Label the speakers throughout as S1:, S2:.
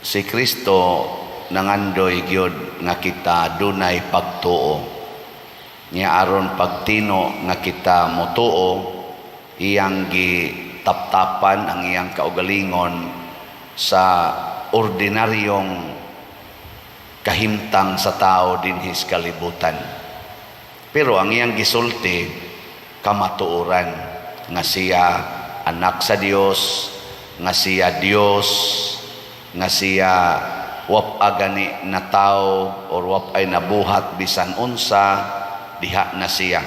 S1: Si Kristo nangandoy gyud nga kita dunay pagtuo. Nya aron pagtino nga kita motuo, iyang gitaptapan ang iyang kaugalingon sa ordinaryong kahimtang sa tao dinhi sa kalibutan. Pero ang iyang gisulti kamatuoran nga siya anak sa Dios, nga siya Dios, nga siya wapa gani na tao or wapay nabuhat bisan unsa diha na siya.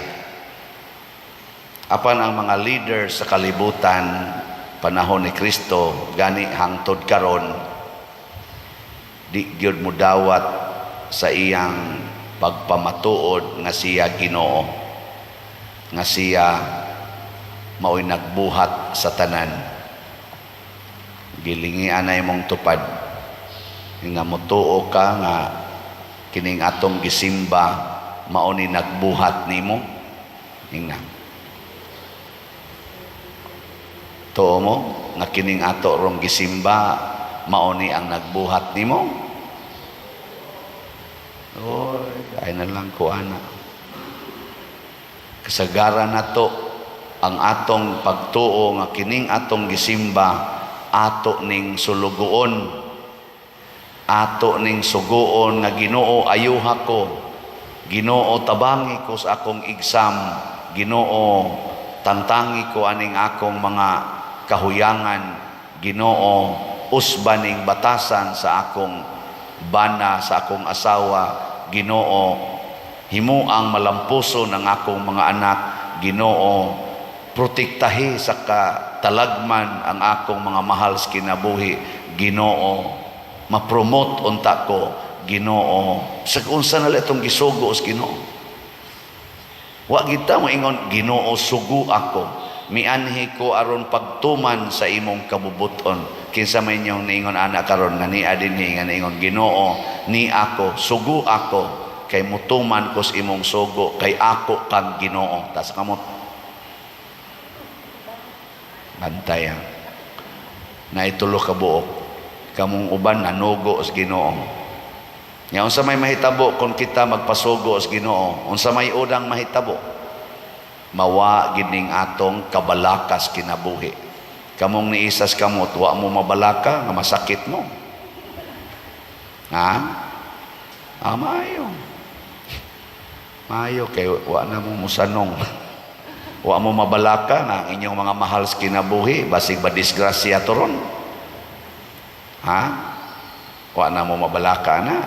S1: Apan ang mga leader sa kalibutan panahon ni Kristo gani hangtod karon, di gyud mo dawat sa iyang pagpamatuod nga siya Ginoo, nga siya mao'y nagbuhat sa tanan. Gilingian na imong tupad nga motuo ka nga kining atong gisimba mao ni nagbuhat nimo. Ingna, tuo mo nga kining ato rong gisimba mao ni ang nagbuhat nimo? Oy, ay na lang ko ana. Kasagaran nato ang atong pagtuo nga kining atong gisimba ato ning sulugoon, ato ning suguon nga, "Ginoo, ayuha ko. Ginoo, tabangi ko sa akong exam. Ginoo, tangtangi ko aning akong mga kahuyangan. Ginoo, usbaning batasan sa akong bana, sa akong asawa. Ginoo, himuang malampuson ang akong mga anak. Ginoo, protektahi sa katalagman ang akong mga mahal sa kinabuhi. Ginoo, mapromote unta ko. Ginoo," sa unsa na lang itong gisugo sa Ginoo. Wa kita mo ingon, "Ginoo, sugo ako, mianhi ko aron pagtuman sa imong kabubuton." Kinsa may inyong niingon ana karon nga niya dinhi nga niingon, "Ginoo, ni ako, sugo ako kay mutuman ko sa imong sugo kay ako kang Ginoo"? Tas kamot. Bantay ha. Naitulo ka buok. Kamong uban nanugo sa Ginoo. Nya unsa may mahitabo kung kita magpasugo sa Ginoo? Unsa may unang mahitabo? Mawa gining atong kabalakas kinabuhi. Kamong niisas kamot, wa mo mabalaka nga masakit mo. Ha? Ah, maayo. Maayo kay wa na mo musanong. Wa mo mabalaka nga ang inyong mga mahal sa kinabuhi basig ba disgrasya turon. Ha? Wa na mo mabalaka na.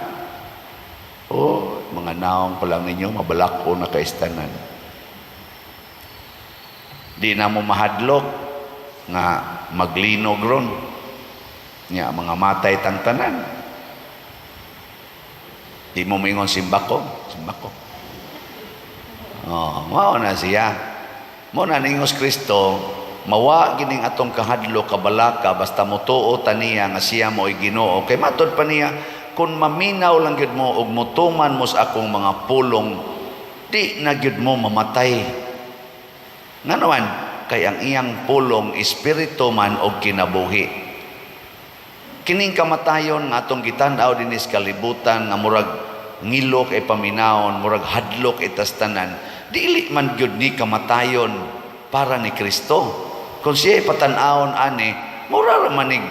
S1: Oh, mga naong pa lang ninyo mabalako na kaistanan. Di na mo mahadlok nga maglinog ron. Nya mga matay tang tanan. Di mo mingon, "Simbako, simbako." Oh, mao na siya. Mo na ningos Kristo, mawa gining atong kahadlok, kabalaka, basta motuo ta niya nga siya mo'y Ginoo. Kay matod pa niya, "Kung maminaw lang gyud mo ug motuman mo sa akong mga pulong, di na gyud mo mamatay." Ngano man? Kay ang iyang pulong espiritu man og kinabuhi. Kining kamatayon nga atong gitan-aw dinhi sa kalibutan nga murag ngilok ay paminawon, murag hadlok itas tanan, dili man gyud ni kamatayon para ni Kristo. Kung siya ipatan-awon ani, mura ra manig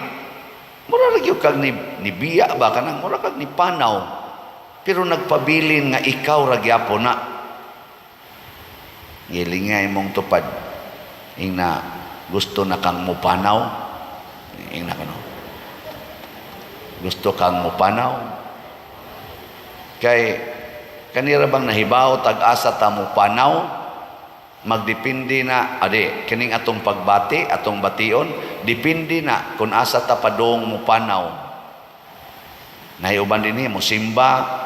S1: mura ra gyud kag ni biya ba, kanang mura kag ni panaw. Pero nagpabilin nga ikaw ra gyapon na. Gilinga imong tupad. Ingna, "Gusto na kang mupanaw?" Ingna kano. "Gusto kang mupanaw?" Kay kanira bang nahibaw tag-asa ta mupanaw? Magdepende na adi kining atong pagbati, atong bation, depende na kung asa ta padung mupanaw. Nahiuban dinhi mo simba,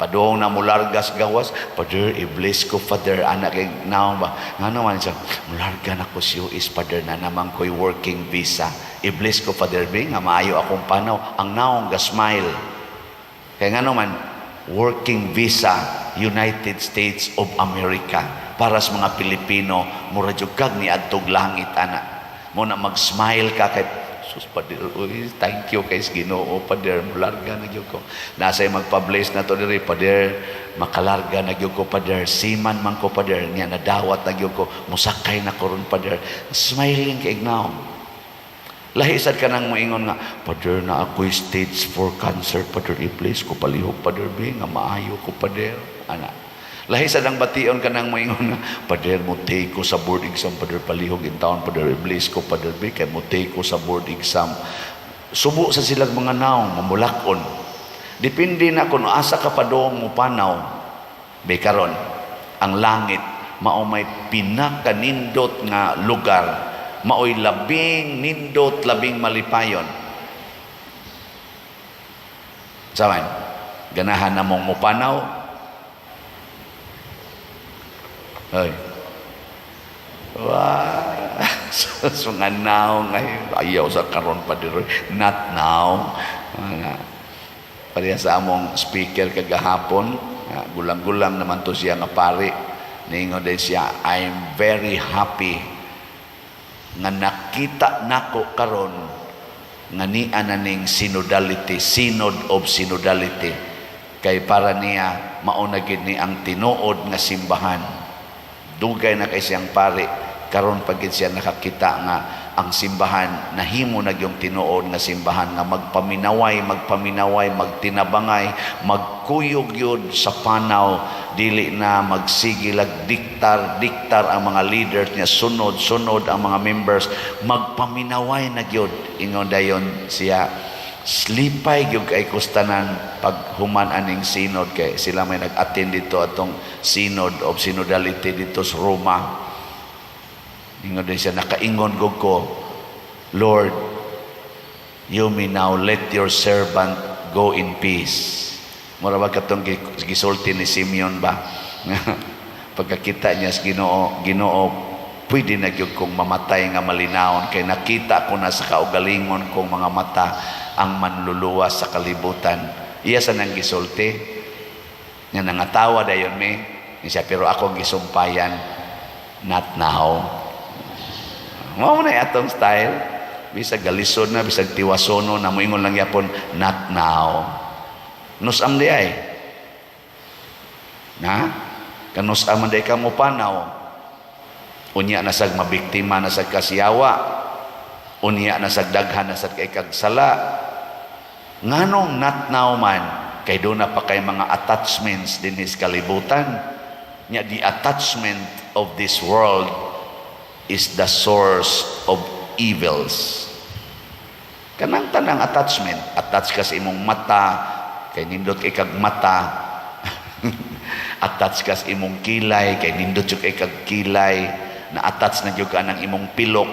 S1: padung na mulargas gawas, "Father, i-bless ko, Father," anak kay naon ba? Ngano man siya, "Mularga na ko si US, Father, na naman ko'y working visa. I-bless ko, Father B, nga maayo akong panaw." Ang naong ga smile. Kay ngano man, working visa, United States of America. Para sa mga Pilipino, mura jud kag ni adtog langit ana. Mo na mag-smile ka kay Sus, pader, uy, thank you kay Ginoo, pader, mularga na gyud ko. Nasa magpa-bless na to diri, pader, makalarga na gyud ko, pader, seaman man ko, pader, nya nadawat na gyud ko, musakay na ko ron, pader. Smiling kay nawong. Lahi sad ka nang moingon nga, "Pader, na ako'y stage 4 cancer, pader, i-bless ko palihog, pader, be, nga maayo ko, pader." Ana. Lahi sad ang bation ka nang moingon nga, "Pader, mo take ko sa board exam, pader, palihog in town, pader, i-bless ko, pader, be, kay mo take ko sa board exam." Subo sa silang mga naong, mamulakon. Depende na kung asa ka padong mo panaw. Be karon, ang langit, mao may pinakanindot nga lugar, maoy labing nindot, labing malipayon. Saman, ganahan na mong mupanaw? Hoy. Wah, so nga now ngayon. Ayaw sa karon pa diri. Not now. Mga pareha sa among speaker kagahapon, nga, gulang-gulang naman to siya nga pari. Ningon din siya, "I'm very happy nga nakita nako karon nga niya na ning synodality, synod of synodality." Kay para niya, mao na gid ni ang tinuod nga simbahan. Dugay na kay siyang pari, karon pa gid siya nakakita nga ang simbahan nahimo na yung tinuod nga simbahan nga magpaminaway, magpaminaway, magtinabangay, magkuyog yun sa panaw, dili na magsige lag diktar, diktar ang mga leaders niya, sunod, sunod ang mga members, magpaminaway na gyud. Ingon dayon siya, lipay gyud kay kustanan pag human aning synod kay sila may nag-attend dito atong synod of synodality dito sa Roma. Ingon din siya, "Nakaingon gud ko, 'Lord, you may now let your servant go in peace.'" Mura ba katong gisulti ni Simeon ba? Pagkakita niya sa Ginoo, "Ginoo, pwede na gyud kong mamatay nga malinawon kay nakita ko na sa kaugalingon kong mga mata ang manluluwas sa kalibutan." Iya sa nang gisulti. Nga nangatawa dayon mi. Siya, pero ako gisumpayan, not now. Mao na atong style. Bisag galisod na, bisag tiwasono na, moingon lang yapon, not now. Nusam di ay. Na? Kanusam man di ka mo panaw. Unya na sag mabiktima na sag kasiyawa. Unya na sag daghan na sad kay kag sala. Nganong not now man? Kay doon na pa kay mga attachments din sa kalibutan. Nya the attachment of this world is the source of evils. Kanang tanang attachment, attach ka sa imong mata, kay nindot kay kag mata. Attach ka sa imong kilay, kay nindot jud kay kag kilay. Na attach na jud ka nang imong pilok,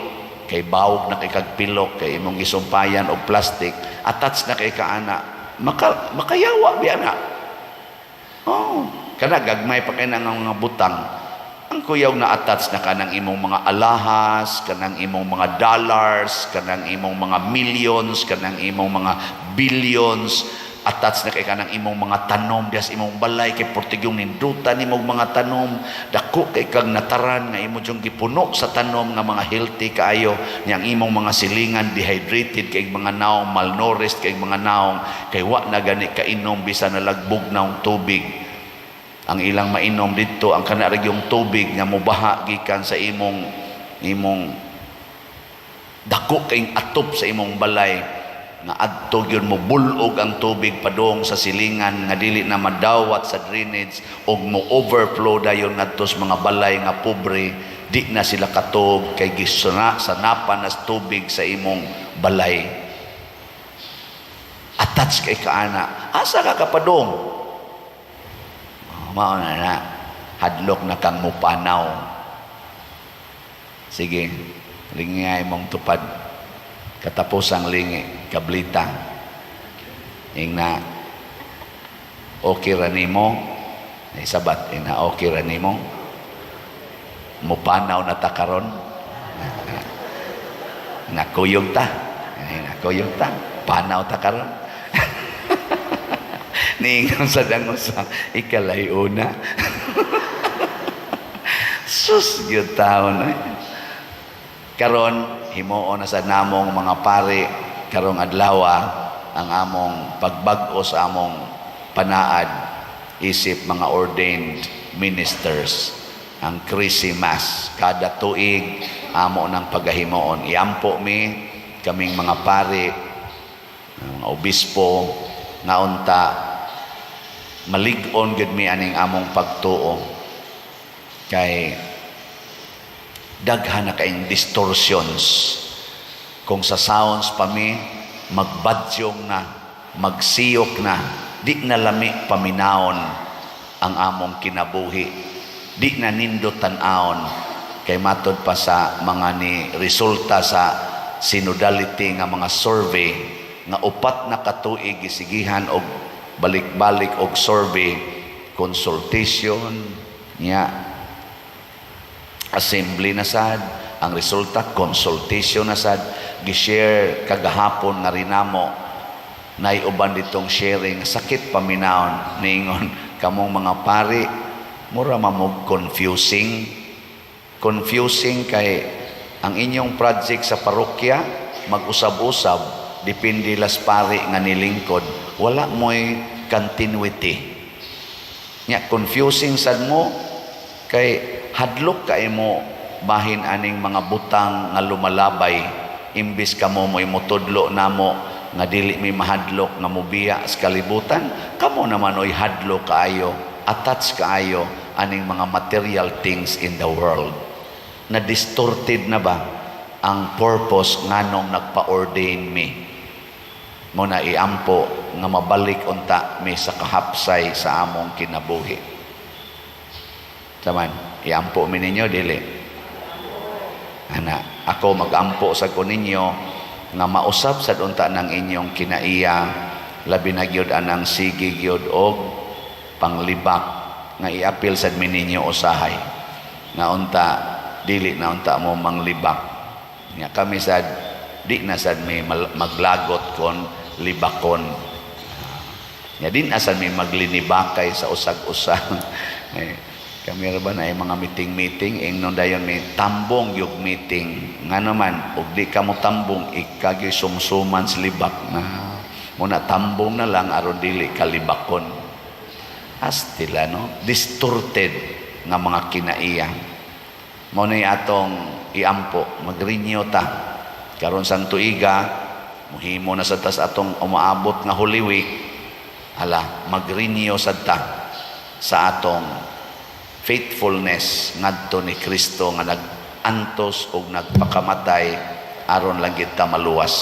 S1: kay bawog na kay kag pilok, kay imong gisumpayan og plastic. Attach na kay ka ana. Makayawa biya na. Oh, kana gagmay pa kay nang mga butang. Ang kuyaw na attach na kanang imong mga alahas, kanang imong mga dollars, kanang imong mga millions, kanang imong mga billions, attach na kay kanang imong mga tanom dias imong balay kay portigyong nindutan imong mga tanom, dako kay kag nataran nga imo jung gipuno sa tanom nga mga healthy kaayo. Nya ang imong mga silingan dehydrated kay mga naong, malnourished kay mga naong, kay wa na gani kainom bisan nalagbog naong tubig. Ang ilang mainom didto ang kana ra yung tubig nga mobaha gikan sa imong dako kayong atop sa imong balay nga adto gyud mo bulog ang tubig padung sa silingan nga dili na madawat sa drainage ug mo overflow dayon ngadto sa mga balay nga pobre. Di na sila katuog kay gisuna sanapan na sa tubig sa imong balay. Attach kay kaana, asa ka kapadong? Oh, mao na na hadlok na kang mupanaw. Sige, lingay mong tupad katapusang lingi kablita. Ingna, okay ra nimo? Isabat, ingna, okay ra nimo? Mupanaw na ta karon? Nakuyog ta. Nakuyog ta, panaw ta karon. Niingon sa dangos sa ikalay una. Sus, gyud taon eh. Karon Himuon na sa namong mga pari karong adlaw ang among pagbag-o sa among panaad isip mga ordained ministers, ang Christmas kada tuig amo ng pagahimuon. Iampo mi kaming mga pari, mga obispo, nga unta malig-on gyud mi aning among pagtuo kay daghan na kaayong distortions. Kung sa sounds pa mi, magbadyong na, magsiyok na, di na lami paminawon ang among kinabuhi, di na nindot tan-awon kay matod pa sa mga ni resulta sa synodality nga mga survey nga 4 na katuig gisigihan og balik-balik og survey, consultation niya, assembly na sad, ang resulta consultation na sad. Gi-share kagahapon nga rinamo nay uban ditong sharing, sakit paminawon. Niingon, "Kamong mga pari mura mamog confusing, confusing kay ang inyong project sa parokya mag-usab-usab, depende las pari nga nilingkod, wala mo'y continuity nya. Confusing sad mo kay hadlok kay mo bahin aning mga butang nga lumalabay, imbis kamo mo'y motudlo namo nga dili mi mahadlok nga mobiya sa kalibutan, kamo naman oy hadlok kaayo, attached kaayo aning mga material things in the world." Na distorted na ba ang purpose nganong nagpa-ordain mi? Mo na iampo nga mabalik unta mi sa kahapsay sa among kinabuhi. Taman, iampo mi ninyo, dili? Ana, ako magampo sa ko ninyo nga mausab sad unta ng inyong kinaiya, labi na gyud anang sige gyud og panglibak, nga iapil sad mi ninyo usahay nga unta dili na unta mo manglibak nga kami sad di na sad mi maglagot kon libakon nga din asan mi maglinibakay sa usag-usag. Eh, kami ra ba na ay mga meeting-meeting, ingnon dayon mi, "Tambong yung meeting." Nga naman og di ka mo tambong, ikagyoy sumsuman sa libak na muna, tambong na lang aron dili kalibakon. Astila, no? Distorted nga mga kinaiya. Mo na atong iampo, mag-renew ta karon sang tuiga. Muhimo na sa tas atong umaabot nga Holy Week. Ala, mag-renew sad ta sa atong faithfulness ngadto ni Kristo nga nag-antos og nagpakamatay aron lang gid ta maluwas.